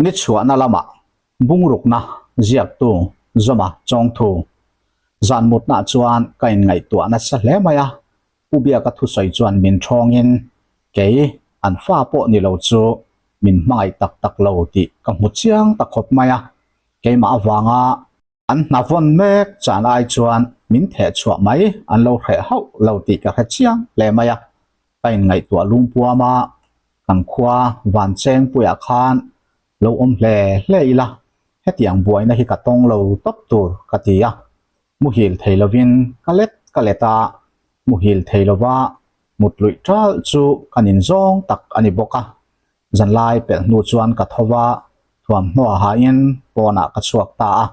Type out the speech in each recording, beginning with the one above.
Ni chhuahna lamah bungrukna ziaktu Zawma Chawngthu zan mutna chuan ka inngaihtuah nasa hle mai a, Pu Biaka thusawi chuan min thawngin kei an fa pawh ni lo chu min hmangaih tak tak lo tih ka hmu chiang ta khawp mai a, keimah avanga an hna vawn mek chan ai chuan min theh chhuah mai an lo hreh hauh lo tih ka hre chiang hle mai a, ka inngaihtuah lungpuam a, kan khua Vanchengpuiah khan lo awm hle hle ila, hetiang buaina hi ka tawng lo tawp tur ka ti a, muhil thei lovin ka let ka let a, muhil thei lova mut luih ṭalh chu ka nin zawng tak a ni bawk a. Zanlai pelh hnu chuan ka tho va, thuamhnaw hain pawnah ka chhuak ta a.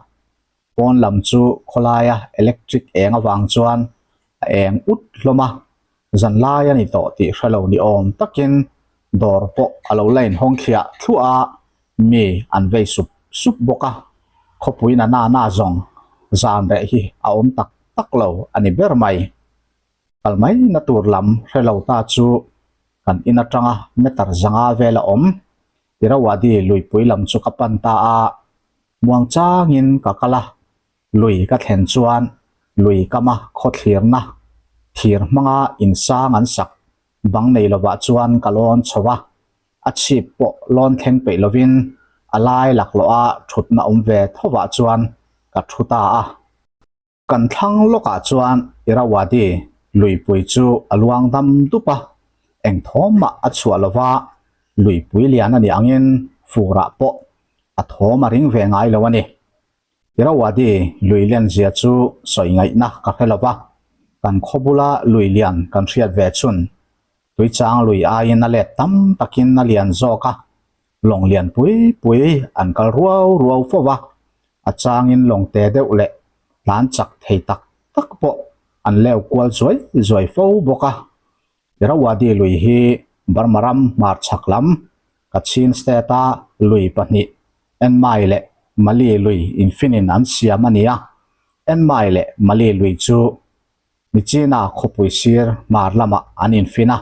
Pawn lam chu khawlaia electric eng avang chuan a eng ut hlawm a, zanlai a ni tawh tih hre lo ni awm takin dawr pawh a lo la inhawng thliah thluah a, mi an vei sup sup bawk a, khawpui na na na zawng zan reh hi a awm tak tak lo a ni ber mai. Kal mai na tur lam hre lo ta chu kan in atanga meter zanga vel a awm Irrawaddy luipui lam chu ka pan ta a, muang changin ka kal a, lui ka thlen chuan lui kama khawthlirna thir hmanga insang an sak bang nei lovah chuan ka lawn chho a, a chhip pawh lawn thleng peih lovin a lai laklawh a thutna awm ve thovah chuan ka thu ta a. Kan thlang lawkah chuan Irrawaddy luipui chu a luang dam dup a, eng thawm mah a chhuah lova, luipui lian a nih angin furah pawh a thawm a ring ve ngai lo a ni. Irrawaddy lui len zia chu sawi ngaihna ka hre lova, kan khaw bula lui lian kan hriat ve chhun Tuichang lui aiin a let tam takin a lian zawk a, lawng lian pui pui an kal ruau ruau fo va, a changin lawng te deuh leh tlan chak thei tak tak pawh an leu kual zuai zuai fo bawk a. Irrawaddy lui hi Burma ram hmarchhak lam Kachin State-a lui pahnih Enmai leh Mali lui infinin an siam a ni a, Enmai leh Mali lui chu Michina khawpui sir hmar lamah an infin a,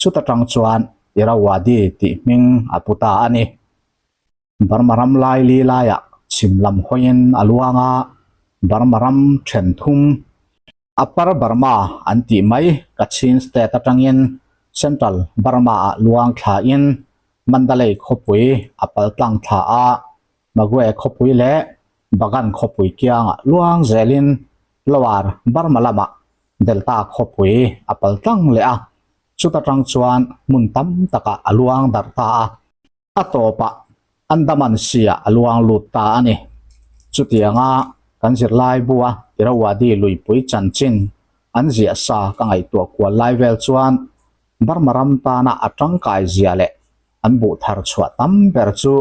chuta tang chuan Irrawaddy tih hming a pu ta a ni. Burma ram laili laiah chhim lam hawiin a luang a, Burma ram then thum, Upper Burma an tih mai Kachin State atangin Central Burma-ah luang thlain Mandalay khawpui a paltlang thla a, Magwe khawpui leh Bagan khawpui kiangah luang zelin Lower Burma lamah Delta khawpui a paltlang leh a, chuta tang chuan hmun tam takah a luang darh ta a. A tawpah Andaman Sea-ah a luang lut ta a ni. Chutianga kan zirlai bua Irrawaddy luipui chanchin an ziah sa ka ngaihtuah kual lai vel chuan Burma ram tana a tangkai zia leh an buh thar chhuah tam ber chu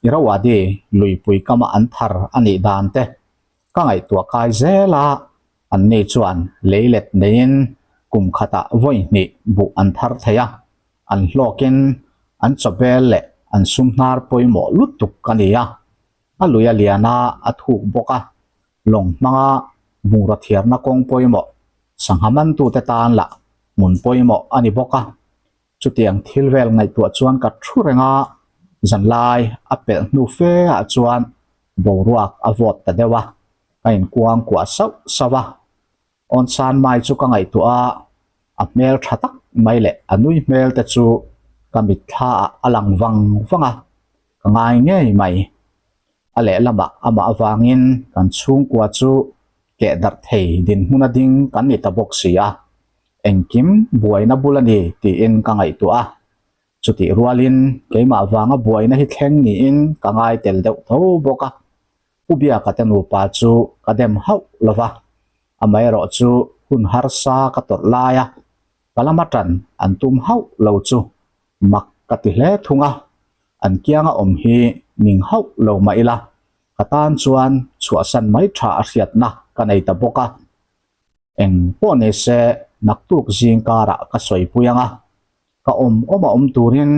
Irrawaddy luipui kama an thar a nih dan te ka ngaihtuah kai zel a, anni chuan leilet neiin kum khatah vawi hnih buh an thar thei a. An hlawkin an chawbel leh an sum hnar pawimawh lutuk a ni a, a lui a lian a, a thuk bawk a, lawng hmanga bungraw thiarna kawng pawimawh sangha mantute tan lah hmun pawimawh a ni bawk a. Chutiang thil vel ngaihtuah chuan ka thu reng a, zanlai a pelh hnu fe ah chuan boruak a vawt ta deuh a, ka inkuang kuah sauh sauh a. Awnsan mai chu ka ngaihtuah a, a hmel tha tak mai leh a nui hmel te chu ka mitthla ah a lang vang vang a, ka ngai ngei mai. A lehlamah amah avangin kan chhungkua chu keh darh thei dinhmun a ding kan ni ta bawk si a, engkim buaina bul a ni tiin ka ngaihtuah a. Chutih rualin keimah vanga buaina hi thleng niin ka ngai tel deuh tho bawk a. Pu Biaka te nupa chu ka dem hauh lo va, amaherawh chu hun harsa ka tawrh lai a, ka lama tan an tum hauh lo chu mak ka ti hle thung a, an kianga awm hi ning hauh lo mah ila, ka tan chuan chhuahsan mai tha a hriatna ka nei ta bawk a. Eng pawh ni se naktuk zing karah ka sawipui ang a, ka awm awm a awm turin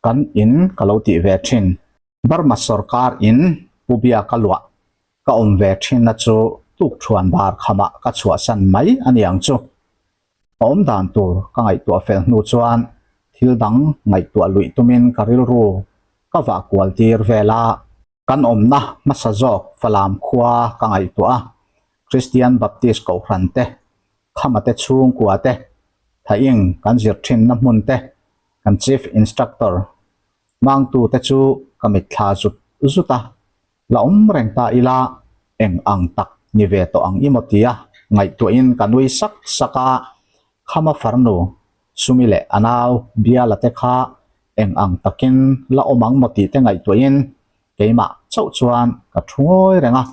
kan in ka lo tih ve thin. Burma sorkar in Pu Biaka luah ka awm ve thinna chu tukṭhuan bar khamah ka chhuahsan mai a ni ang chu. Ka awm dan tur ka ngaihtuah fel hnu chuan thil dang ngaihtuah luih tumin ka rilru ka vah kual tir vel a. Kan awmna hmasa zawk Falam khua ka ngaihtuah a, Christian Baptist Kohhran te, Khama te chhungkua te, Thaing kan zir thinna hmun te, kan Chief Instructor Mangtu te chu ka mitthla zut zut a, la awm reng ta ila eng ang tak ni ve tawh ang i maw tia ngaihtuahin ka nui sak sak a, Khama farnu Sumi leh a nau Biala te kha eng ang takin la awm ang maw tih te ngaihtuahin keimah chauh chuan ka thu ngawi reng a,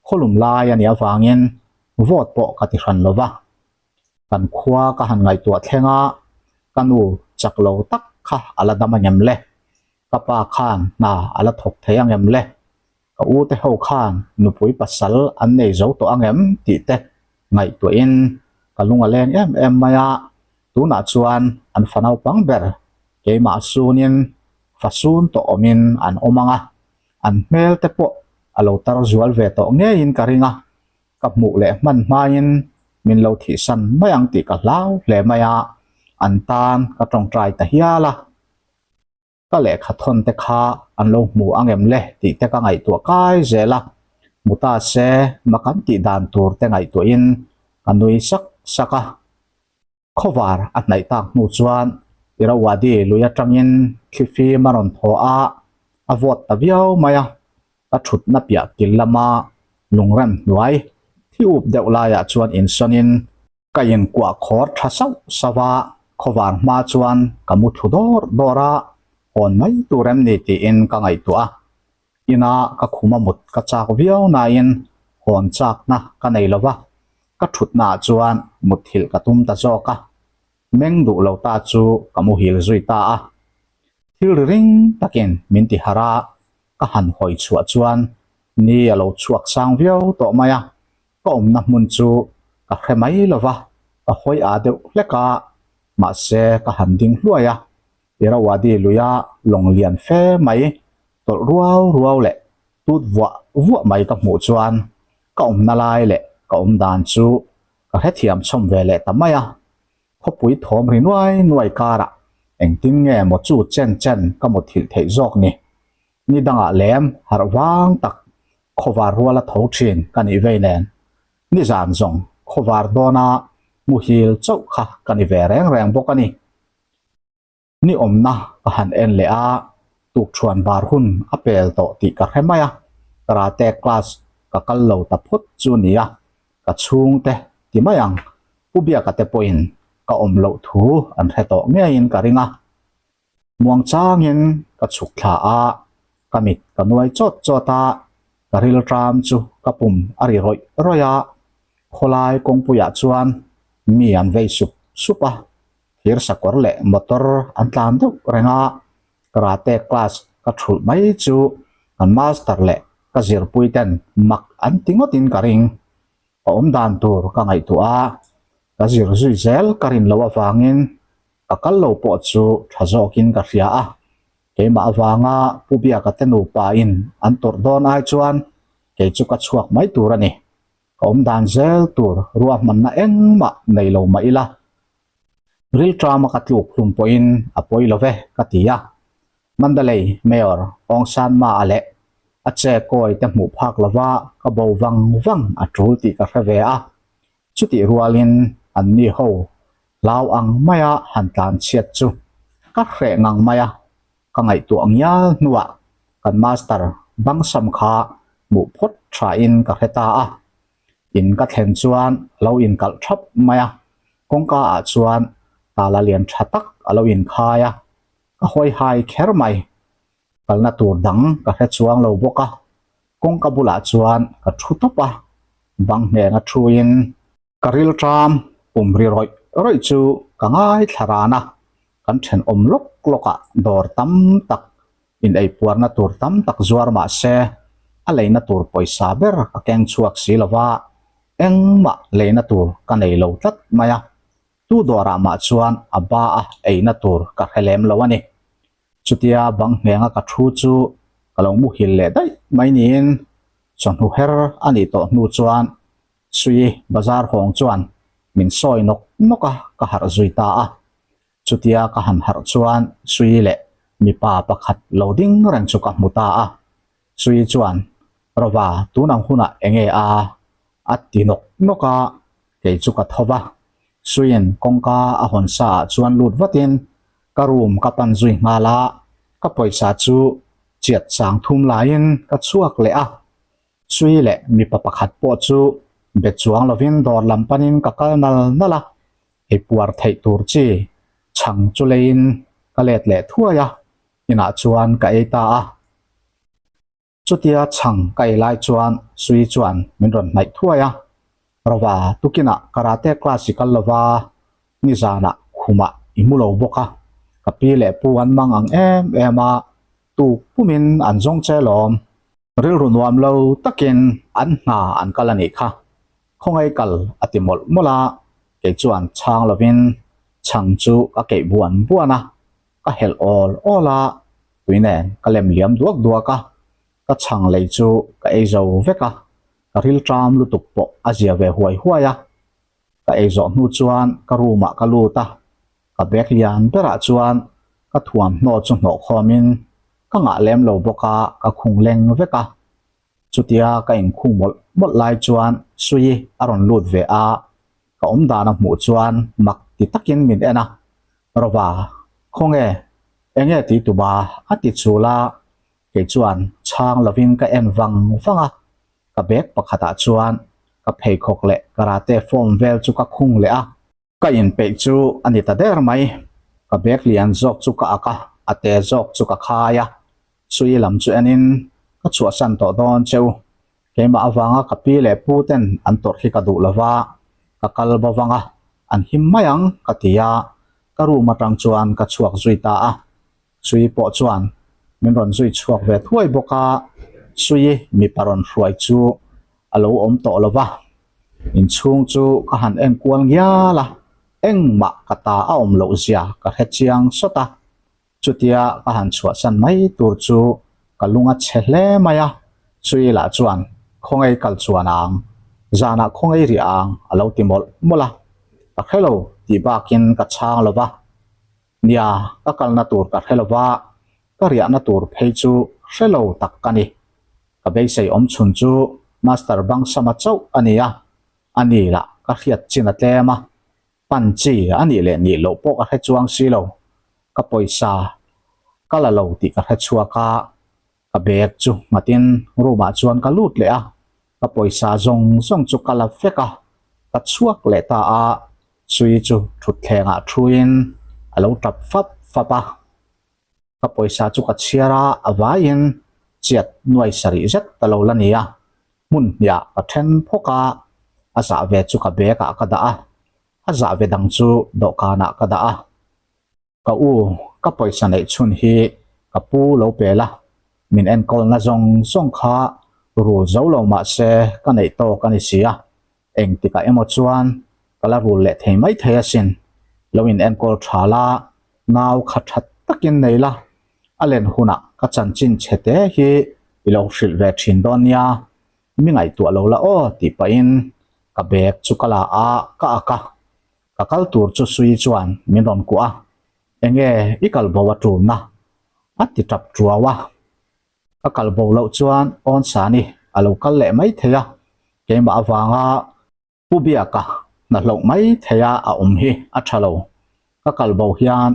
khawlum lai a nih avangin vote pawh ka ti hran lo va. Kan khua ka han ngaihtuah thleng a, ka nu chak lo tak kha a la dam angem le? Ka pa khan hna a la thawk thei angem le? Ka u te ho khan nupui pasal an nei zo tawh angem tih te ngaihtuahin ka lung a leng em em mai a, tunah chuan an fa naupang ber keimah sunin fa sun tawh awmin an awm ang a, an hmel te pawh a lo tar zual ve tawh ngeiin ka ring a, ka hmuh leh hman hmain min lo thihsan mai ang tih ka hlau hle mai a, an tan ka tawngtai ta hial a. Ka lehkha thawn te kha an lo hmu ang em le tih te ka ngaihtuah kai zel a, hmu ta se ma kan tih dan tur te ngaihtuahin ka nui sak sak a. Khawvar a hnaih tak hnu chuan Irrawaddy lui atangin thlifim a rawn thaw a, a vawt ta viau mai a, ka thutna piah kil lama lungrem hnuai thi up deuh laiah chuan insawnin Ka inkuah khawr tha sauh sauh a, khawvar hma chuan ka mu thlu dawr dawr a, hawn mai tur em ni tiin ka ngaihtuah a. Ina ka khum a mut ka chak viau nain hawn chakna ka nei lo va, ka thutnaah chuan mutthilh ka tum ta zawk a. Meng duh lo ta chu ka muhil zui ta a. Thil ri ring takin min ti harh a, ka han hawi chhuah chuan ni a lo chhuak sang viau tawh mai a, Ka awmna hmun chu ka hre mai lo va, ka hawi â deuh hlek a, mahse ka han ding hluai a, Irrawaddy luia lawng lian fe mai tawlh ruau ruau leh tut vuah vuah mai ka hmuh chuan ka awmna lai leh ka awm dan chu ka hrethiam chhawm ve leh ta mai a, khawpui thawm ri nuai nuai karah engtin nge maw chu chen chen ka muthilh theih zawk ni? Ni dangah lem harh vang tak khawvar ruala tho thin ka nih vei nen, nizan zawng khawvar dawna muhil chauh kha ka ni ve reng reng bawk a ni. Ni awmna ka han en leh a, tukṭhuan bar hun a pel tawh tih ka hre mai a, karate class ka kal lo ta phawt chu nia, ka chhungte ti mai ang, Pu Biaka te pawhin ka awm loh thu an hre tawh ngeiin ka ring a. Muang changin ka chhuk thla a, ka mit ka nuai chawt chawt a, ka rilṭam chu ka pum a ri rawih rawih a, khawlai kawngpuiah chuan mi an vei sup sup a, thir sakawr leh motor an tlan deuh reng a, karate class ka thulh mai chu kan master leh ka zirpui ten mak an ti ngawtin ka ring. Ka awm dan tur ka ngaihtuah a, ka zir zui zel ka rin loh avangin Ka kal lo pawh chu tha zawkin ka hria a, keimah avanga Pu Biaka te nupa in an tawrh dawn ai chuan kei chu ka chhuak mai tur a ni. Ka awm dan zel tur ruahmanna engmah nei lo mah ila, rilṭama ka tluk hlum pawhin a pawi lo ve ka ti a. Mandalay Mayor Aung San Ma-a leh a che kawi te hmuh phak lova ka bo vang vang a ṭul tih ka hre ve a, Chutih rualin anni ho hlau ang maia han tlan chhiat chu ka hreh ngang mai a, ka ngaihtuah ngial hnuah kan master bangsam kha hmuh phawt thain ka hre ta a. In ka thlen chuan a lo inkalh thap mai a, kawngka ah chuan tala lian tha tak a lo inkhai a, ka hawi hai kher mai. Kalna tur dang ka hre chuang lo bawk a, kawngka bulah chuan ka thu tawp a, bang hnenga thuin ka rilṭam pum ri rawih rawih chu ka ngaithla ran a, kan thenawm lawk lawkah dawr tam tak in eipuarna tur tam tak zuar mah se a leina tur pawisa ber ka keng chhuak si lo va, engmah leina tur ka nei lo tlat mai a, tu dawrah mah chuan a ba a eina tur ka hre lem lo a ni. Chutia bang hnenga ka thu chu ka lo muhil leh daih mai niin chawhnu her a nih tawh hnu chuan Sui bazar hawng chuan min sawi nawk nawk a, ka harh zui ta a. Chutia ka han harh chuan Sui leh mipa pakhat lo ding reng chu ka hmu ta a. Sui chuan, Rova, tun ang hunah enge a? a ti nawk nawk a, kei chu ka tho va. Suiin kawngka a hawn sa ah chuan lut vatin ka room ka pan zui nghal a, ka pawisa chu chiat sang thum laiin ka chhuak leh a. Sui leh mipa pakhat pawh chu be chuang lovin dawr lam panin ka kal nal nal a, ei puar theih tur chi chhang chu leiin ka let leh thuai a, inah chuan ka ei ta a. Chutia chhang ka ei lai chuan Sui chuan min rawn hnaih thuai a, Rova tukinah karate class i kal lova, nizanah khumah i hmu lo bawk a, ka pi leh pu an mang ang em em a, tuk pumin an zawng che lawm. Rilru nuam lo takin an hna an kal a nih kha, khawngaih kal a ti mawlh mawlh a, kei chuan chhang lovin chhang chu ka keih buan buan a, ka helh awl awl a, tui nen ka lem liam duak duak a, ka chhang lei chu ka ei zo vek a, ka rilṭam lutuk pawh a zia ve huai huai a. Ka ei zawh hnu chuan ka room ah ka lut a, ka bag lian berah chuan ka thuamhnaw chu hnawh khawmin ka ngah lem lo bawk a, ka khung leng vek a. Chutia ka inkhung mawlh mawlh lai chuan Sui a rawn lut ve a, ka awm dan a hmuh chuan mak ti takin min en a, Rova, khawnge, enge ti tuma a ti chul a, kei chuan chhang lovin ka en vang vang a, ka bag pakhatah chuan ka pheikhawk leh karate form vel chu ka khung leh a. Ka inpeih chu a ni ta der mai. Ka bag lian zawk chu ka ak a, a te zawk chu ka khai a. Sui lam chu enin ka chhuahsan tawh dawn cheu. Keimah avanga ka pi leh pu ten an tawrh hi ka duh lova, ka kal bo vang a, an him mai ang ka ti a, ka room atang chuan ka chhuak zui ta a. Sui pawh chuan min rawn zui chhuak ve thuai bawk a, Sui mipa rawn hruai chu a lo awm tawh lo va, inchhung chu ka han en kual ngial a, engmah ka ta a awm loh zia ka hre chiang sawt a, chutia ka han chhuahsan mai tur chu ka lung a chhe hle mai a, Sui lah chuan khawngaih kal chuan ang, zanah khawngaih rih ang a lo ti mawlh mawlh a, ka hre lo tih bakin ka chhang lo va. Nia, ka kalna tur ka hre lova, ka riahna tur phei chu hre lo tak ka ni. Ka beisei awm chhun chu Master Bangsama chauh a ni a, a ni lah ka hriat chin a tlem a, pan chi a nih leh nih loh pawh ka hre chuang si lo. Ka pawisa ka la lo tih ka hre chhuak a, Ka bag chu nghatin room ah chuan ka lut leh a, ka pawisa zawng zawng chu ka la vek a, ka chhuak leh ta a, Sui chu thutthleng ah thuin a lo tap fap fap a, ka pawisa chu ka chhiar a, a vaiin chiat nuai sarih zet ta lo la ni a, hmun hniah ka then phawk a, a zah ve chu ka bag ah ka dah a, a zah ve dang chu dawhkan ah ka dah a. Ka u, ka pawisa neih chhun hi ka pu lo pe la, min enkawlna zawng zawng kha rul zo lo mah se ka neih tawk a ni si a, engtikah emaw chuan ka la rul leh thei mai thei asin. Lo in enkawl tha la, nau kha tha takin nei la, a len hunah ka chanchin chhe te hi i lo hrilh ve thin dawn nia, mi ngaihtuah lo la aw tih pahin ka bag chu ka la a, ka ak a. Ka kal tur chu Sui chuan min rawn kuah a, Enge i kal bo a ṭulna? a ti ṭap ṭuau a. Ka kal bo loh chuan Awnsani a lo kal leh mai thei a, keimah avanga Pu Biaka hna hloh mai theia a awm hi a ṭha lo. Ka kal bo hian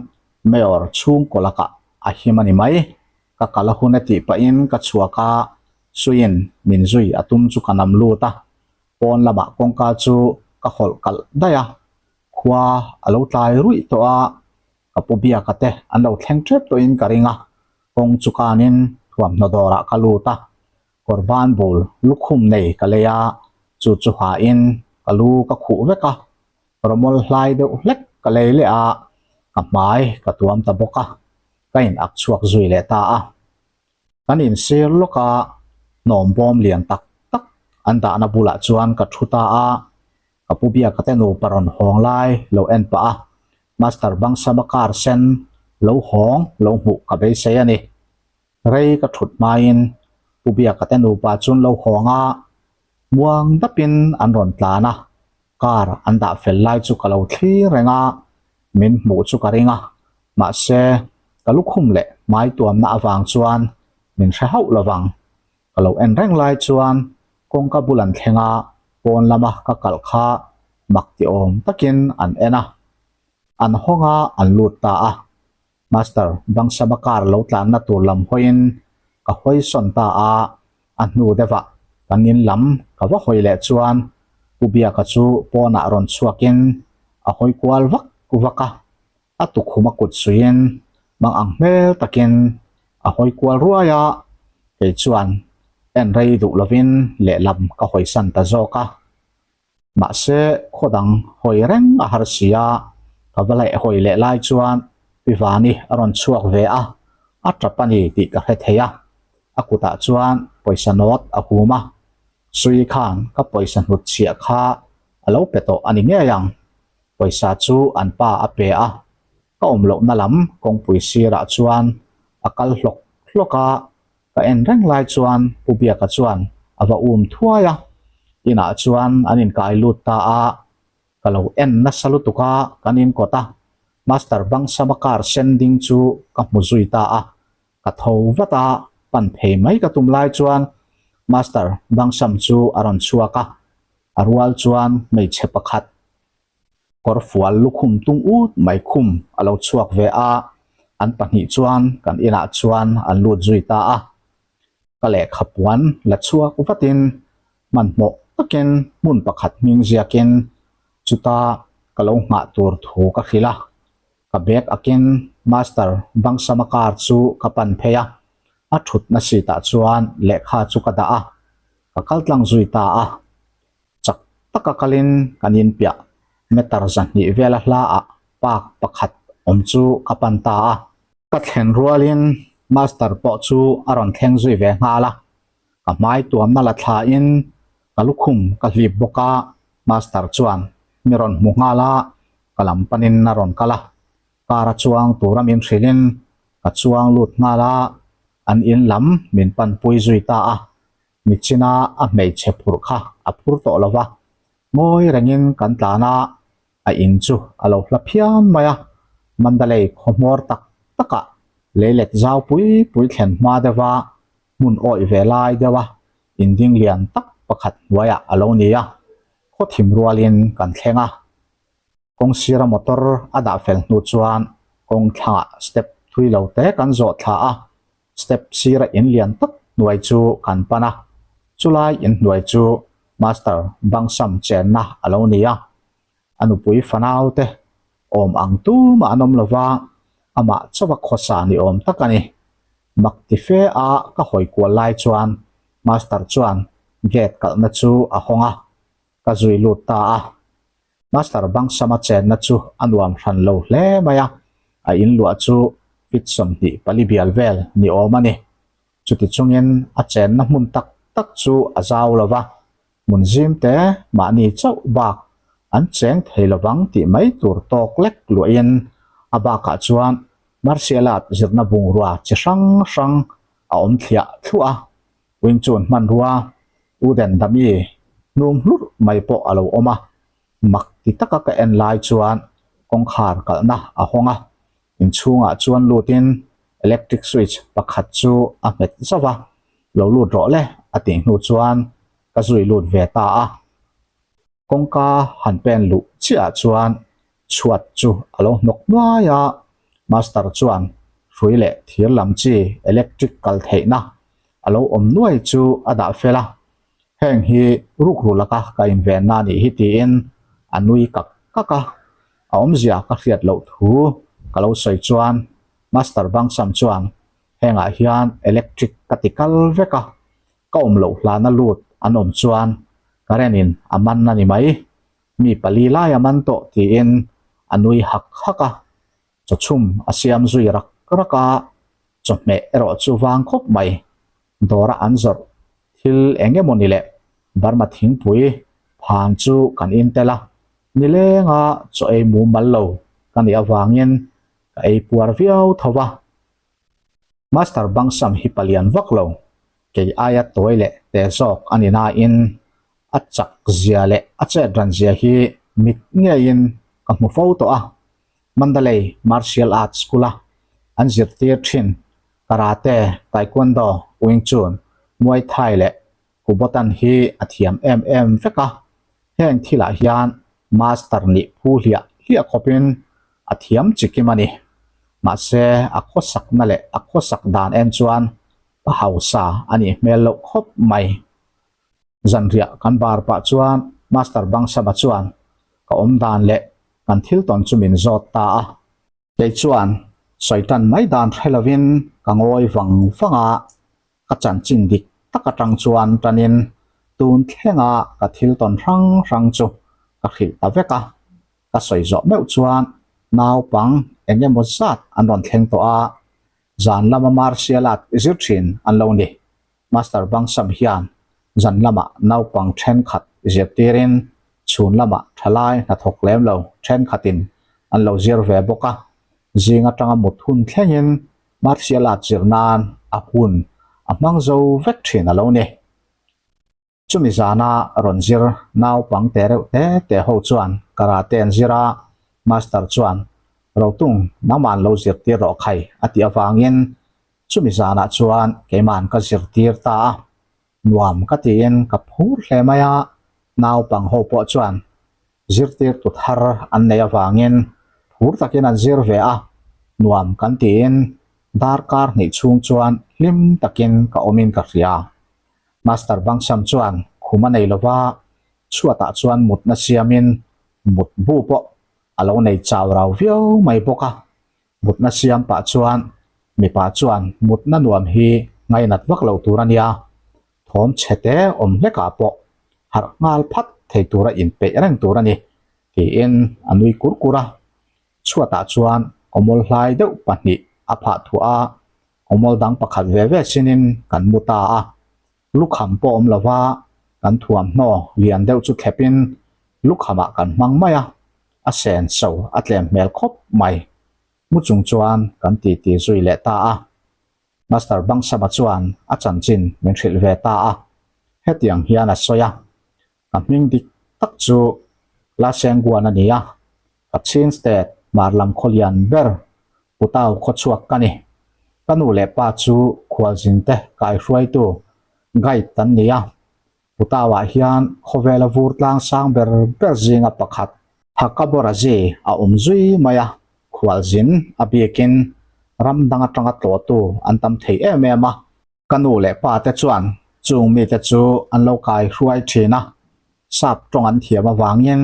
Mayor chhungkaw lakah a him a ni mai. Ka kal a hun a tih pahin ka chhuak a, Suiin min zui a tum chu ka nam lut a, Pawn lamah kawngka chu ka hawlh kalh daih a, khua a lo tlai ruih tawh a, ka pu Biaka te an lo thleng tep tawhin ka ring a, kawng chu kanin thuamhnaw dawrah ka lut a, kawr ban bul lukhum nei ka lei a, chu chu hain ka lu ka khuh vek a, rawmawl hlai deuh hlek ka lei leh a, ka hmai ka tuam ta bawk a, ka in ak chhuak zui leh ta a. Kan insir lawk a, hnawm bawm lian tak tak an dahna bulah chuan ka thu ta a, ka pu Biaka te nupa rawn hawng lai lo en pah a, Master Bangsama car sen lo hawng lo hmuh ka beisei a ni. Rei ka thut hmain Pu Biaka te nupa chuan lo hawng a. Muang dapin an rawn tlan a, car an dah fel lai chu ka lo thlir reng a, min hmuh chu ka ring a, mahse ka lukhum leh hmai tuamna avang chuan min hre hauh lovang. Ka lo en reng lai chuan kawngka bul an thleng a, pawn lama ka kalh kha mak ti awm takin an en a, an hawng a an lut ta a. Master Bangsama car lo tlanna tur lam hawiin ka hawi sawn ta a, a hnu deuhah kan in lam ka va hawi leh chuan Pu Biaka chu pawnah rawn chhuakin a hawi kual vak vak a, a tukhum a kut suiin mang ang hmel takin a hawi kual ruai a, kei chuan en rei duh lovin lehlam ka hawisan ta zawk a. Mahse, khaw dang hawi reng a har si a, ka va leh hawi leh lai chuan Pi Vani a rawn chhuak ve a, a tap a ni tih ka hre thei a. A kutah chuan pawisa nawt a hum a, Sui khan ka pawisa hnut chhiah kha a lo pe tawh a ni ngei ang. Pawisa chu an pa a pe a, ka awm lohna lam kawngpui sirah chuan a kal hlawk hlawk a, Ka en reng lai chuan Pu Biaka chuan a va um thuai a, inah chuan an inkai lut ta a, ka lo en nasa lutuk a, kan inkawt a, Master Bangsama car sen ding chu ka hmu zui ta a, ka tho vat a, pan phei mai ka tum lai chuan Master Bangsam chu a rawn chhuak a, a rual chuan hmeichhe pakhat Kawrfual lukhum tung ut mai khum a lo chhuak ve a, an pahnih chuan kan inah chuan an lut zui ta a. Ka lehkha puan la chhuak vatin hmanhmawh takin hmun pakhat hming ziakin chuta ka lo nghah tur thu ka hrilh a. Ka bag akin Master Bangsama car chu ka pan phei a, a thutna seat ah chuan lehkha chu ka dah a, ka kal tlang zui ta a. Chak taka kalin kan inpiah meter 200 vela hlaah park pakhat awm chu ka pan ta a. Ka thlen rualin Master pawh chu a rawn thleng zui ve nghal a, ka hmai tuamna la thlain ka lukhum ka hlip bawk a, Master chuan mi rawn hmu nghal a, ka lam panin a rawn kal a, car a chuang tura min hrilhin ka chuang lut nghal a, an in lam min panpui zui ta a. Michina a hmeichhe phurh kha a phur tawh lo va, ngawi rengin kan tlan a, a in chu a lo hla phian mai a, Mandalay khaw hmawr tak takah leilet zau pui pui thlen hma deuha hmun awih ve lai deuha inding lian tak pakhat hnuaiah a lo ni a, khaw thim rualin kan thleng a. Kawng sira motor a dah fel hnu chuan kawng thlangah step thui lo te kan zawh thla a, Step sira in lian tak hnuai chu kan pan a, chulai in hnuai chu Master Bangsam chenna a lo ni a. A nupui fanau te awm ang tumah an awm lova, amah chauha khawsa ni awm tak a ni. Mak ti fe a ka hawi kual lai chuan Master chuan gate kalhna chu a hawng a, ka zui lut ta a. Master Bangsama chenna chu a nuam hran lo hle mai a, a inluah chu feet 24 bial vel ni awm a ni. Chuti chungin a chenna hmun tak tak chu a zau lo va, hmun zim te mahni chauh bak an cheng thei lovang tih mai tur tawk lek luahin a bakah chuan martial art zirna bungrua chi hrang hrang a awm thliah thluah a. Wing Chun hmanrua U Den Dami hnum hlurh mai pawh a lo awm a, mak ti taka ka en lai chuan kawngkhar kalhna a hawng a, inchhungah chuan lutin electric switch pakhat chu a hmet zauh a, lo lut rawh le a tih hnu chuan ka zui lut ve ta a. Kawngka han pen luh chiahah chuan chhuat chu a lo hnawk hnuai a, Master chuan hrui leh thir lam chi electric kal theihna a lo awm nuai chu a dah fel a, heng hi rukru laka ka invenna a nih hi tiin a nui kak kak a, a awmzia ka hriat loh thu ka lo sawi chuan Master Bangsam chuan hengah hian electric ka ti kal vek a, ka awm loh hlana lut an awm chuan current in a man a ni mai, mi pali lai a man tawh tiin a nui hak hak a, chawchhum a siam zui rak rak a, chawhmeh erawh chu vang khawp mai, dawra an zawrh thil eng emaw ni leh Burma thingpui phan chu kan in tel a, nilenga chaw ei mumal lo ka nih avangin ka ei puar viau tho va. Master Bangsam hi palian vak lo, kei aia tawi leh te zawk a ni nain. A chak zia leh a chet ran zia hi mit ngeiin ka hmu fo tawh a. Mandalay Martial Arts School-a an zirtir thin Karate, Taekwondo, Wing Chun, Muay Thai leh Kubotan hi a thiam em em vek a. Heng thilah hian Master nih phu hliah hliah khawpin a thiam chikim a ni. Mahse, a khawsakna leh a khawsak dan en chuan pa hausa a nih hmel loh khawp mai. Zanriah kan bar pah chuan Master Bangsaba chuan ka awm dan leh kan thil tawn chu min zawt ta a. Kei chuan sawi tan mai dan hre lovin ka ngawi vang vang a, ka chanchin dik tak atang chuan tanin tun thlenga ka thil tawn hrang hrang chu ka hrilh ta vek a. Ka sawi zawh meuh chuan naupang eng emaw zat an rawn thleng tawh a, zan lama martial art zir thin an lo ni. Master Bangsam hian zan lamah naupang thenkhat zirtirin chhun lamah thalai hnathawk lem lo thenkhatin an lo zir ve bawk a, zing atanga mut hun thlengin martial art zir nan a hun a hmang zo vek thin a lo ni. Chumi zana rawn zir naupang te reuh te te ho chuan karate an zir a, Master chuan, Rotung, nangmah an lo zirtir rawh khai a tih avangin chumi zanah chuan keima'n ka zirtir ta a, nuam ka tiin ka phur hle mai a, naupang ho pawh chuan zirtirtu thar an neih avangin phur takin an zir ve a, nuam kan tiin darkar hnih chhung chuan hlim takin ka awmin ka hria. Master Bangsam chuan khum a nei lova, chhuatah chuan mutna siamin mut bu pawh a lo nei chau rau viau mai bawk a. Mutna siam pah chuan mipa chuan mutna nuam hi ngainat vak lo tur a nia, thawm chhe te awm hlekah pawh harh nghal phat thei tura inpeih reng tur a ni, tiin a nui kur kur a. Chhuatah chuan kawmawl hlai deuh pahnih a phah thuah a, Awmawl dang pakhat ve ve sinin kan mu ta a, lukham pawh awm lova kan thuamhnaw lian deuh chu thlepin lukhamah kan hmang mai a, a sen so a tlem hmel khawp mai. Mu chung chuan kan titi zui leh ta a. Master Bangsama chuan a chanchin min hrilh ve ta a, hetiang hian a sawi a, Ka hming dik tak chu La Sengguan a ni a, ka Chin State hmar lam khawlian ber Putau khawchhuak ka ni. Ka nu leh pa chu khualzinte kaihruaitu, guide, an ni a. Putauah hian khawvela vur tlang sang ber ber zinga pakhat, Hakaborazi a awm zui mai a, khualzin a bikin ram dang atanga tlawhtu an tam thei em em a. Ka nu leh pa te chuan chung mite chu an lo kai hruai thin a, sap tawng an thiam avangin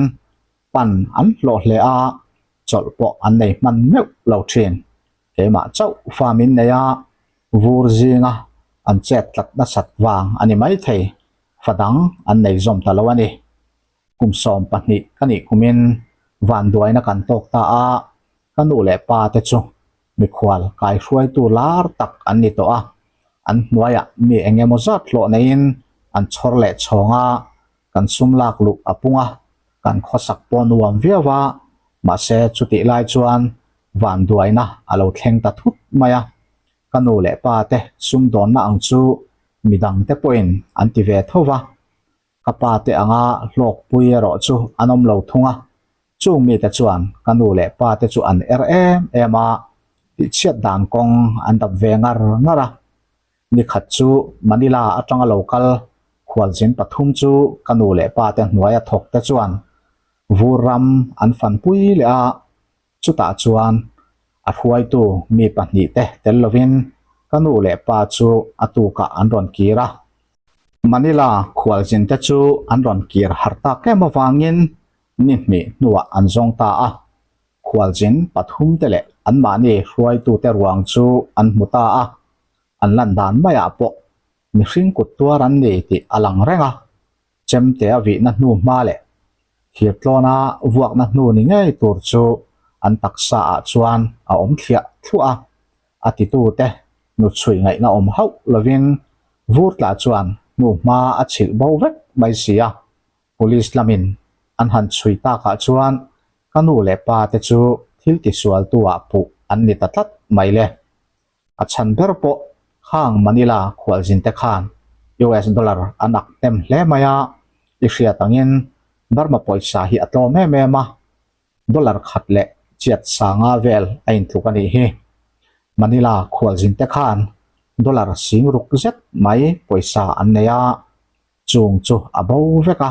pan an hlawh hle a, chawlh pawh an nei hman meuh lo thin. Keimah chauh fa min nei a, vur zinga an chet tlat nasat vang a ni maithei, fa dang an nei zawm ta lo a ni. Kum 12 ka nih kumin vanduaina kan tawk ta a, ka nu leh pa te chu mikhual kaihruaitu lar tak an ni tawh a, an hnuaiah mi eng emaw zat hlawh neiin an chhawr leh chhawng a, kan sum lak luh a pung a, kan khawsak pawh nuam viau a, mahse chutih lai chuan vanduaina a lo thleng ta thut mai a, ka nu leh pa te sumdawnna ang chu midangte pawhin an ti ve tho va. Ka pa te anga hlawkpui erawh chu an awm lo thung a, chung mite chuan ka nu leh pa te chu an er em em a, tihchhiat dan kawng an dap ve ngar ngar a. Nikhat chu Manila atanga lo kal khualzin pathum chu ka nu leh pa te hnuaia thawk te chuan vur ram an fanpui leh a, Chutah chuan a hruaitu mi pahnihte tel lovin ka nu leh pa chu a tukah an rawn kir a. Manila khualzinte chu an rawn kir har tak em avangin ni hnih hnuah an zawng ta a. Khualzin pathumte leh anmahni hruaitute ruang chu an hmu ta a, an lan dan maiah pawh mihring kut tuar an ni tih a lang reng a. Chemte a vihna hnu hma leh thirtlawna vuakna hnu ni ngei tur chu an taksa ah chuan a awm thliah thluah a, a titute hnuchhui ngaihna awm hauh lovin vur tla chuan hnu hma a chhilh bo vek mai si a. Police lamin an han chhui takah chuan ka nu leh pa te chu thil tisualtu ah puh an ni ta tlat mai le. A chhan ber pawh khang Manila khualzinte khan US dollar an ak hnem hle mai a, I hriat angin Burma pawisa hi a tlawm em em a, dollar khat leh chiat sanga vel a intluk a nih hi. Manila khualzin te khan dollar sing ruk zet mai pawisa an nei a, chung chu a bo vek a,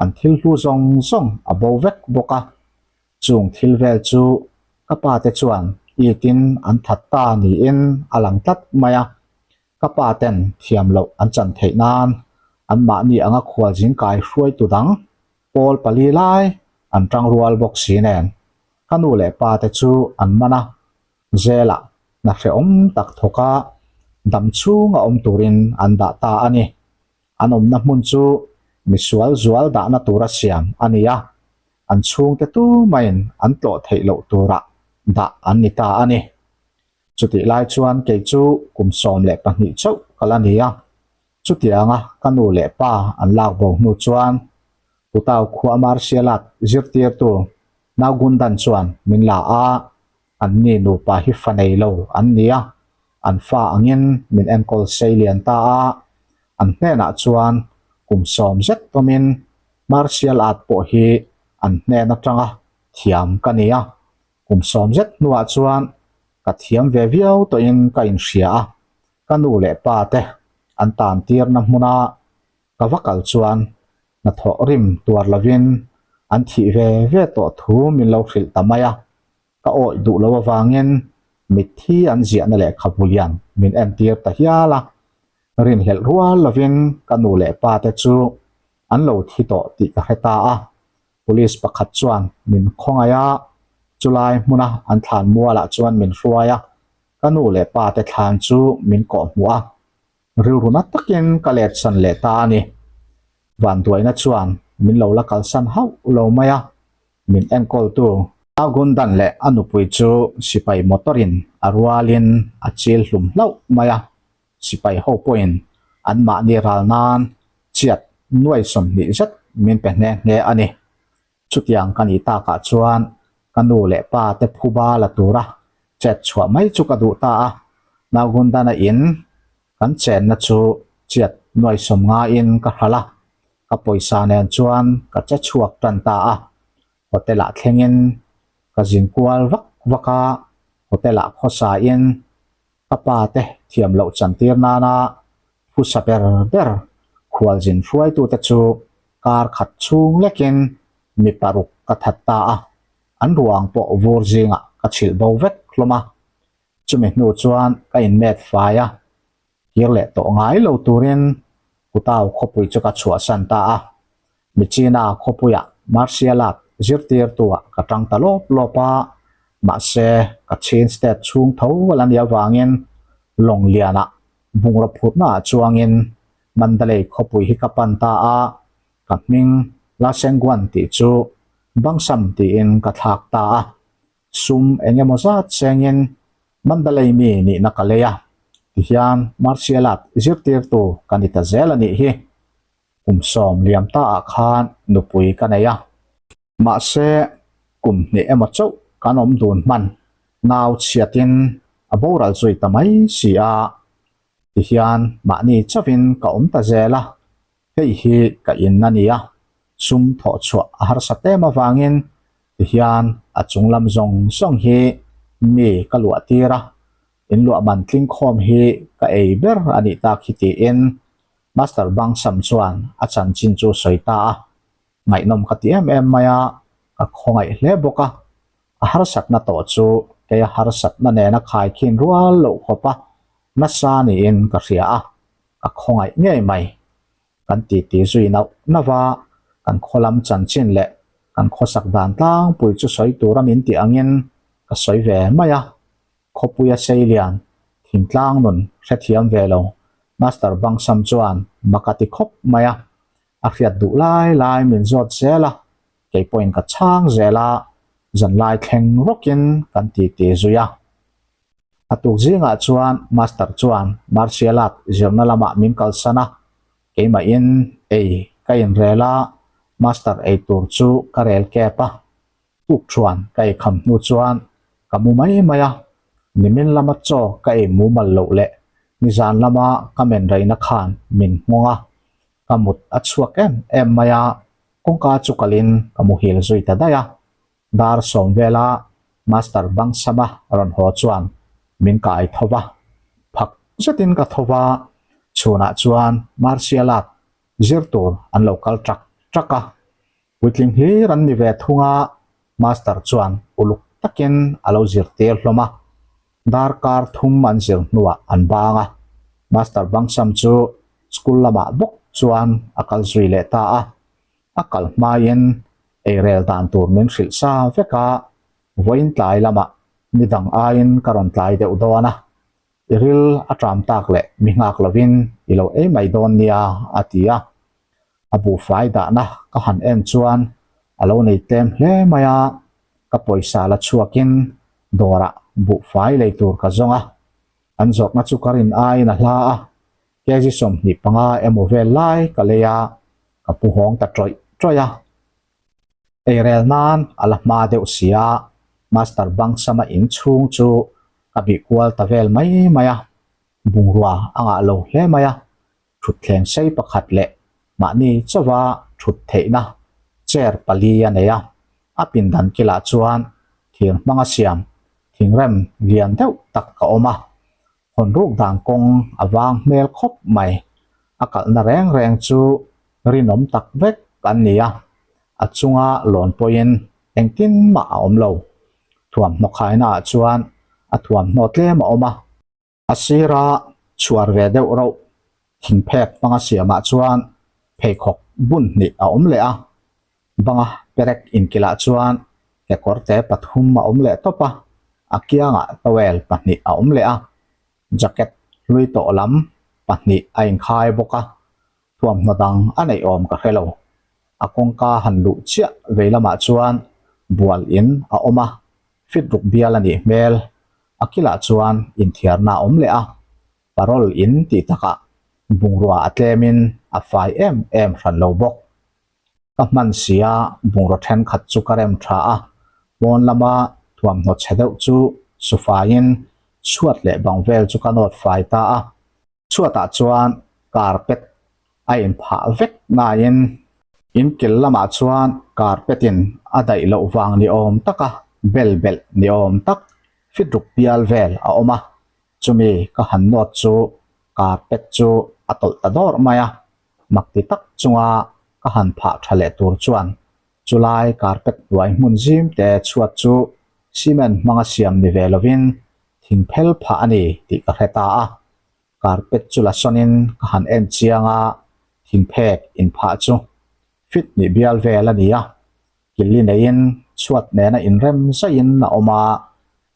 an thil hlu zawng zawng a bo vek bawk a. Chung thil vel chu ka pa te chuan itin an that ta niin a lang tlat mai a, ka pa ten thiam loh an chan theih nan anmahni anga khualzin kai hruaitu dang pawl pali lai an tang rual bawk si nen ka nu leh pa te chu an man a, zelah hna hrehawm tak thawka dam chhunga awm turin an dah ta a ni. An awmna hmun chu misual zual dahna tura siam a ni a, an chhungte tumaiin an tlawh theih loh turah dah an ni ta a ni. Chutih lai chuan kei chu kum 12 chauh ka la ni a, chutianga ka nu leh pa an lak bo hnu chuan Putau khua martial art zirtirtu Naugundan chuan min la a, anni nupa hi fa nei lo an ni a, an fa angin min enkawl sei lian ta a, an hnenah chuan kum sawm zet tawmin martial art pawh hi an hnen atanga thiam ka ni a. Kum sawm zet hnuah chuan ka thiam ve viau tawhin ka inhria a, ka nu leh pa te an tan tirna hmuna ka va kal chuan hnathawh rim tuar lovin an thih ve ve tawh thu min lo hrilh ta mai a, ka awih duh lo avangin mitthi an ziahna lehkhabu lian min entir ta hial a, rinhlelh rual lovin ka nu leh pa te chu an lo thi tawh tih ka hre ta a. Police pakhat chuan min khawngaih a, chulai hmuna an thlan mualah chuan min hruai a, ka nu leh pa te thlan chu min kawhhmuh a, rilru na takin ka letsan leh ta a ni. Vanduaina chuan min lo la kalsan hauh lo mai a, min enkawltu. Agundan leh a nupui chu sipai motor-in a rualin a chil hlum hlauh mai a, Sipai ho pawhin anmahni ral nan chiat nuai 20 zet min pe nghe nghe a ni. Chutiang ka nih takah chuan ka nu leh pa te phuba la tura chet chhuah mai chu ka duh ta a. Naugundana in kan chenna chu chiat nuai 50 in ka hral a, ka pawisa nen chuan ka che chhuak tan ta a. Hotel ah thlengin ka zin kual vak vak a, hotel ah khawsa in Ka pa te thiam loh chantir nana phusa ber ber khualzin hruaitute chu kar khat chhung lekin mi paruk ka that ta a, an ruang pawh vur zingah ka chhilh bo vek hlawm a. Chumi hnu chuan ka inmet fai a, kir leh tawh ngai lo turin Kutau khawpui chu ka chhuahsan ta a. Michina khawpuiah martial art zirtirtuah ka tang ta lawp lawp a, mahse ka Chin state chhung tho a la nih avangin lawng lianah bungraw phurhnaah chuangin Mandalay khawpui hi ka pan ta a, ka hming Lasengguan tih chu Bangsam tiin ka thlak ta a, sum eng emaw zat chengin Mandalay mi nihna ka lei a, tihian martial art zirtirtu ka ni ta zel a nih hi. Kum sawm liam ta ah khan nupui ka nei a. Mahse, kum hnih emaw chauh kan awm dun hman nau chhiatin a boral zui ta mai si a, tihian mahni chauhin ka awm ta zel a, hei hi ka in a nia, sum thawh chhuah a harsat em avangin tihian a chunglam zawng zawng hi mi ka luah tir a, in luah man tling khawm hi ka ei ber a nih tak hi tiin Master Bangsam chuan a chanchin chu sawi ta a, ngaihnawm ka ti em em mai a, ka khawngaih hle bawk a, a harsatna tawh chu kei a harsatna nena khaikhin rual loh khawp a nasa niin ka hria a, ka khawngaih ngei mai. Kan titi zui nauh nauh a, kan khawlam chanchin leh kan khawsak dan tlangpui chu sawi tura min tih angin ka sawi ve mai a. Khawpuia Seilian thingtlang nun hrethiam ve lo Master Bangsam chuan mak a ti khawp mai a, a hriat duh lai lai min zawt zel a, kei pawhin ka chhang zel a, zanlai thleng rawkin kan titi zui a. A tuk zingah chuan Master chuan Martial Art zirna lamah min kalsan a, keimahin ei ka inrel a, Master ei tur chu ka rel kep a. Tuk chuan ka ei kham hnu chuan ka mu mai mai a, nimin lama chaw ka ei mumal loh leh nizan lama ka men reina khan min nghawng a. Ka mut a chhuak em em mai a, kawngka chu kalin ka muhil zui ta daih a. Dar sawm vela Master Bangsama rawn haw chuan min kai tho va, phak zetin ka tho va, chhunah chuan Martial Art zir tur an lo kal ṭak ṭak a. Puitling hlir an ni ve thung a, Master chuan uluk takin a lo zirtir hlawm a. Darkar thum an zir hnuah an bang a, Master Bangsam chu school lamah bawk chuan a kal zui leh ta a. A kal hmaiin eirel dan tur min hrilh sa vek a, vawiin tlai lamah nidang aiin ka rawn tlai deuh dawn a, i ril a ṭam tak leh mi nghak lovin i lo ei mai dawn nia a ti a. A buhfai dahna ka han en chuan a lo nei tlem hle mai a, ka pawisa la chhuakin dawrah buhfai lei tur ka zawng a, an zawrhna chu ka rin aiin a hla a, kg 25 emaw vel lai ka lei a, ka pu hawng ta ṭawih ṭawih a. Eirel nan a la hma deuh si a, Master Bangsama in chhung chu ka bih kual ta vel mai mai a, bungrua a ngah lo hle mai a, thutthleng sei pakhat leh mahni chauha thut theihna chair pali a nei a, a pindan kilah chuan thir hmanga siam thingrem lian deuh tak a awm a, hawn ruk dan kawng a vang hmel khawp mai, a kalhna reng reng chu rinawm tak vek an ni a, a chunga lawn pawhin engtin mah a awm lo, thuamhnaw khaina ah chuan a thuamhnaw tlem a awm a. A sira chhuar ve deuh rauh thingphek hmanga siamah chuan pheikhawk bun hnih a awm leh a, banga perek inkilah chuan kekawrte pathum a awm leh tawp a, a kiangah towel pahnih a awm leh a, jacket hlui tawh lam pahnih a inkhai bawk a, thuamhnaw dang a neih awm ka hre lo. A kawngka han luh chiah vei lamah chuan bual in a awm a, fit ruk bial a nih hmel. A kilah chuan inthiarna a awm leh a, parole in tih takah bungrua a tlemin a fai em em hran lo bawk. Ka hman sia bungraw thenkhat chu ka rem tha a, pawn lama thuamhnaw chhe deuh chu sufaiin chhuat leh bang vel chu ka nawt fai ta a. Chhuatah chuan carpet a inphah vek naiin in kil lamah chuan carpet in a daih loh vang ni awm taka bel belh ni awm tak fit ruk pial vel a awm a, chumi ka han nawt chu carpet chu a tawlh ta dawrh mai a, mak ti tak chunga ka han phah tha leh tur chuan chulai carpet hnuai hmun zim te chhuat chu cement hmanga siam ni ve lovin thing phel phah a ni tih ka hre ta a, carpet chu la sawnin ka han en chiang a, thing phek inphah chu fit hnih bial vel a ni a, killi neiin chhuat nena inrem zaihin a awm a,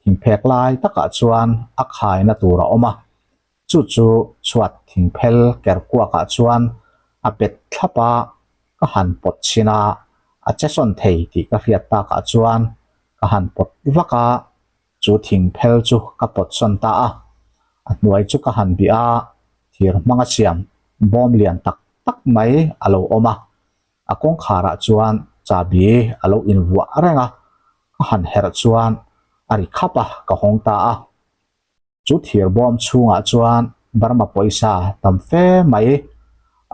thing phek lai takah chuan a khaina tur a awm a, chu chu chhuat thing phel ker kuakah chuan a bet thlap a, ka han pawt chhin a, a che sawn thei tih ka hriat takah chuan ka han pawt vak a. Chu thing phel chu ka pawt sawn ta a, a hnuai chu ka han bih a, thir hmanga siam bawm lian tak tak mai a lo awm a, a kawngkharah chuan chahbi a lo invuah reng a, ka han herh chuan a ri khap a, ka hawng ta a. Chu thir bawm chhungah chuan Burma pawisa tam fe mai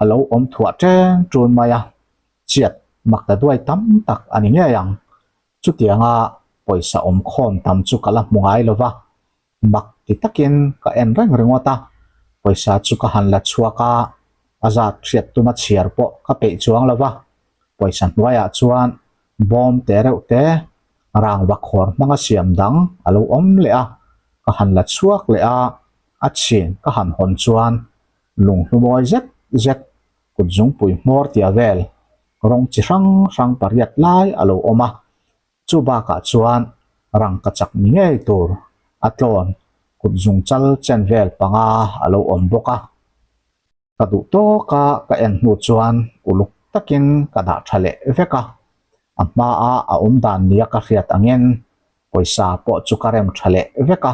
a lo awm thuah ṭeng ṭun mai a, chiat mak ta duai tam tak a ni ngei ang. Chutianga pawisa awm khawm tam chu ka la hmu ngai lo va, mak ti takin ka en reng ringawt a, pawisa chu ka han la chhuak a, a zat hriat tuma chhiar pawh ka peih chuang lo va, pawisa hnuaiah chuan bawm te reuh te, rangva khawr hmanga siam dang a lo awm leh a, ka han la chhuak leh a, a chhin ka han hawn chuan lunghlu mawi zet zet kut zungpui hmawr tia vel rawng chi hrang hrang pariat lai a lo awm a, chu bakah chuan rangka chak ni ngei tur a tlawn kut zung chal chen vel panga a lo awm bawk a. Ka duh tawk a ka en hnu chuan uluk takin ka dah tha leh vek a, a hmaa a awm dan nia ka hriat angin pawisa pawh chu ka rem tha leh vek a,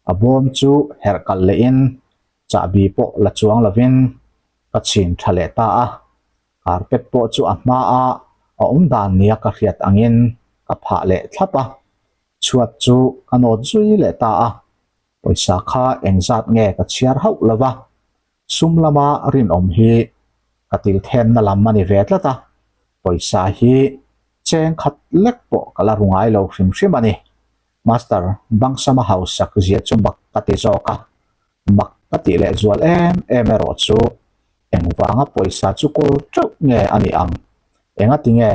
a bawm chu herh kalh lehin chahbi pawh la chuang lovin ka chhin tha leh ta a, carpet pawh chu a hmaa a awm dan nia ka hriat angin ka phah leh thlap a, chhuat chu ka nawt zui leh ta a, pawisa kha engzat nge ka chhiar hauh lo va, sum lama rinawm hi. Ka til thenna lam a ni ve tlat a, pawisa hi cheng khat lek pawh ka la ru ngai lo hrim hrim a ni. Master Bangsama hausak zia chu mak ka ti zawk a, mak ka tih leh zual em em erawh chu engvanga pawisa chu kawl teuh nge a nih ang, engati nge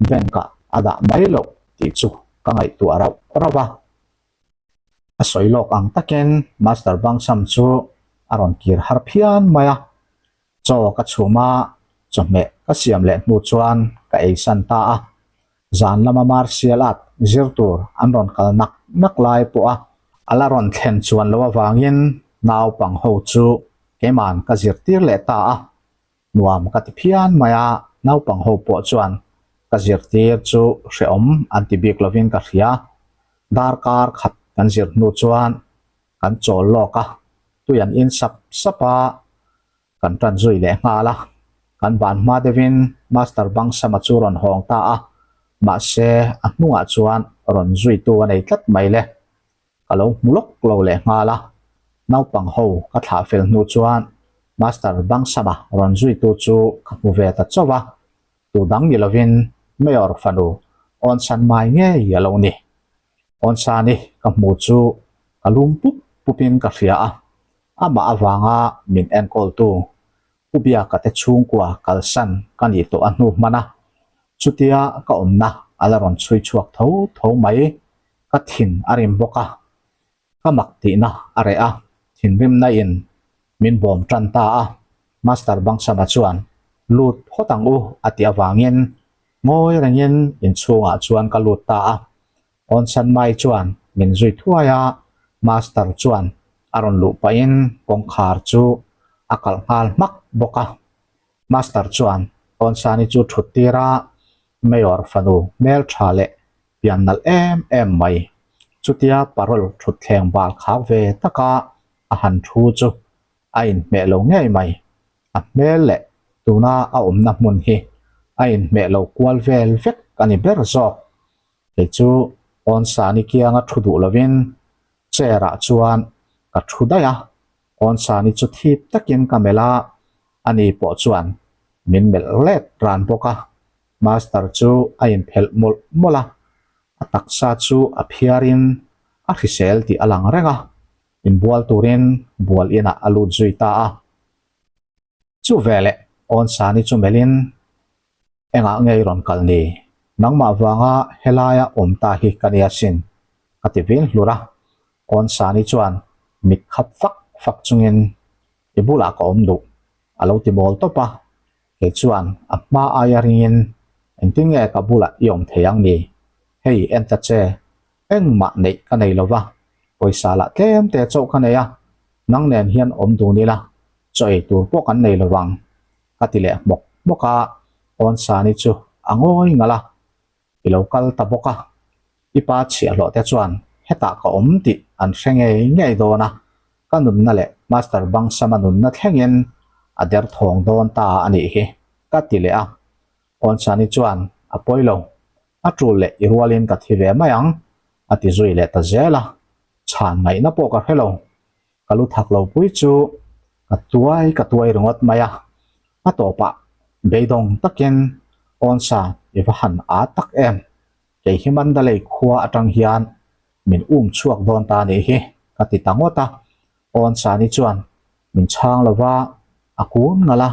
bank ah a dah mai loh tih chu ka ngaihtuah rauh rauh a. A sawi lawk ang takin Master Bangsam chu a rawn kir har phian mai a, Chaw ka chhum a, chawhmeh ka siam leh hnu chuan ka ei san ta a. Zan lama martial art zir tur an rawn kal nak nak lai pawh a a la rawn thlen chuan loh avangin naupang ho chu keiman ka zirtir leh ta a. Nuam ka ti phian mai a, naupang ho pawh chuan ka zirtir chu hrehawm an ti bik lovin ka hria. Darkar khat kan zir hnu chuan kan chawl lawk a, tui an in sap sap a, kan tan zui leh nghal a. Kan ban hma deuhin Master Bangsama chu rawn hawng ta a, mahse a hnungah chuan rawn zuitu a nei tlat mai le. Ka lo hmu lawk lo leh nghal a, naupang ho ka thlah fel hnu chuan Master Bangsama rawn zuitu chu ka hmu ve ta chauh a, tu dang ni lovin Mayor fanu Awnsan Mai ngei a lo ni. Awnsani ka hmu chu ka lum pup pupin ka hria a, amah avanga min enkawltu Pu Biaka te chhungkua kalsan ka nih tawh a hnu hman a, chutia ka awmna a la rawn chhui chhuak tho tho mai, ka thin a rim bawk a, ka mak tihna a reh a, thinrimna in min bawm tan ta a, Master Bangsama chuan lut phawt ang u a tih avangin ngawi rengin inchhungah chuan ka lut ta a, Awnsan Mai chuan min zui thuai a, Master chuan a rawn luh pahin kawngkhar chu a kalh nghal hmak bawk a. Master chuan Awnsani chu thut tir a, Mayor fanu hmeltha leh pian nalh em em mai, chutia parole thutthleng bal khak ve taka a han thu chu a inhmeh lo ngei mai. A hmel leh tuna a awmna hmun hi a inhmeh lo kual vel vek a ni ber zawk. Kei chu Awnsani kianga thu duh lovin chair ah chuan ka thu daih a, Awnsani chu thip takin ka melh a, ani pawh chuan min melh let ran bawk a. Master chu a inphelh mawlh mawlh a, a taksa chu a phiarin a hrisel tih a lang reng a, inbual turin bual inah a lut zui ta a. Chu veleh Awnsani chu melhin, Engah nge i rawn kal ni? Nangmah vanga helaia awm ta hi ka nia sin, ka ti vin hlur a. Awnsani chuan mit khap fak fak chungin, I bulah ka awm duh, a lo ti mawl tawp a. Kei chuan a hma aia ringin, Engtin nge ka bulah i awm thei ang ni? Hei en ta che, Engmah neih ka nei lo va, pawisa lah tlem te chauh ka nei a, nang nen hian awm dun ila, chaw ei tur pawh kan nei lo vang, ka ti leh hmawk hmawk a, Awnsani chu a ngawi ngalh a, i lo kal ta bawk a, i pa chhiahhlawh te chuan hetah ka awm tih an hre ngei ngei dawn a, ka nunna leh Master Bangsama nunna thlengin a derthawng dawn ta a nih hi, ka ti leh a, Awnsani chuan a pawi lo, A tul leh i rualin ka thi ve mai ang, a ti zui leh ta zel a, chhan ngaihna pawh ka hre lo. Ka lu thak lo pui chu ka tuai ka tuai ringawt mai a, a tawpah beidawng takin Awnsa i va han â tak em, kei hi Mandalay khua atang hian min um chhuak dawn ta nih hi, ka ti ta ngawt a. Awnsani chuan min chhang lo va, a kun ngalh a,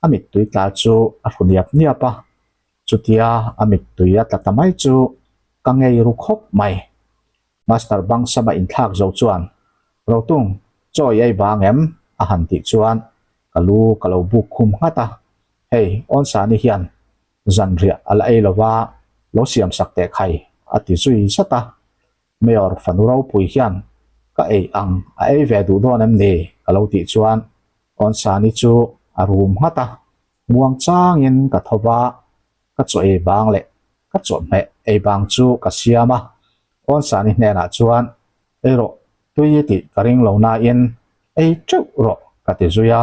a mittui tla chu a hru niap niap a. Chutia a mittui a tla ta mai chu ka ngei ru khawp mai. Master Bangsama inthlak zo chuan, Rotung, chaw i ei vang em? a han tih chuan ka lu ka lo buk khum nghat a. Hei, Awnsani hian zanriah a la ei lova, lo siamsak teh khai, a ti zui zat a. Mayor fanu ropui hian ka ei ang a ei ve duh dawn em ni? ka lo tih chuan Awnsani chu a rum nghat a, muang changin ka tho va, ka chaw ei bang leh ka chawhmeh ei bang chu ka siam a, Awnsani hnenah chuan ei rawh tui tih ka ring lo nain ei teuh rawh ka ti zui a,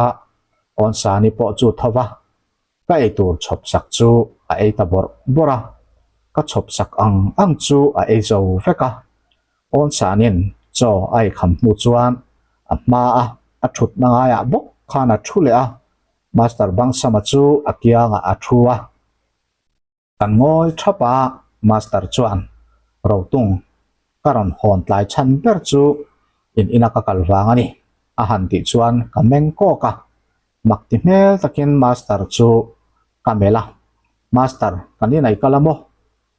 Awnsani pawh chu tho va, Ka eitur chhawp sak chu a ei ta bawrh bawrh a, ka chhawp sak ang ang chu a ei zo vek a. Awnsanin chaw a eikham hnu chuan a hma a a thutna ngaiah bawk khan a thu leh a. Master Bangsama chu a kiangah a thu a. Kan ngawi thap a, Master chuan, Rotung, ka rawn hawn tlai chhan ber chu in ina ka kal vang a ni, a han tih chuan ka meng kawk a. Mak ti hmel takin Master chu ka melh a, Master, kan inai kal a maw?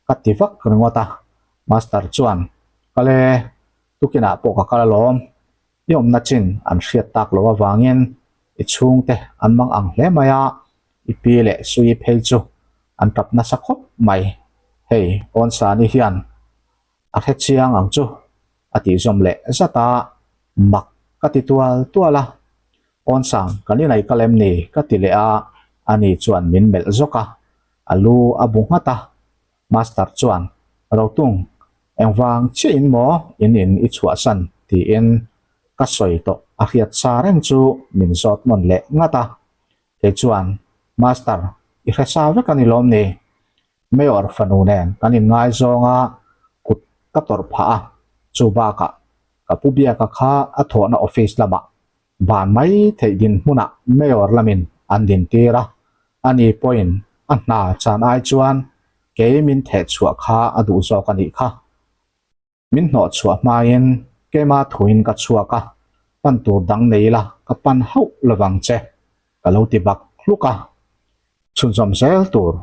Ka ti vak ringawt a. Master chuan, Kal e, tukinah pawh ka kal alawm. I awmna chin an hriat tak loh avangin i chhungte an mang ang hle mai a, i pi leh sui phei chu an tap nasa khawp mai. Hei, Awnsani hian a hre chiang ang chu a tih zawm leh zat a, mak ka ti tual tual a. Awnsang, kan inai kal em ni? ka ti leh a, ani chuan min melh zawk a, a lu a bu nghat a. Master chuan, Rotung, engvang chiah in maw in in i chhuahsan? tiin ka sawi tawh a hriat sa reng chu min zawt nawn leh ngat a. Kei chuan, Master, i hre sa vek a ni lawm ni? Mayor fanu nen kan inngaizawng a, kut ka tawrh phah a, chu bakah ka pu Biaka kha a thawhna office lamah ban mai theih dinhmunah Mayor lamin an dintir a, ani pawhin a hna chan ai chuan kei min theh chhuah kha a duh zawk a nih kha. Min hnawh chhuah hmain keima thuin ka chhuak a, pan tur dang nei ila ka pan hauh lovang che, ka lo ti bak hluk a. Chhunzawm zel tur.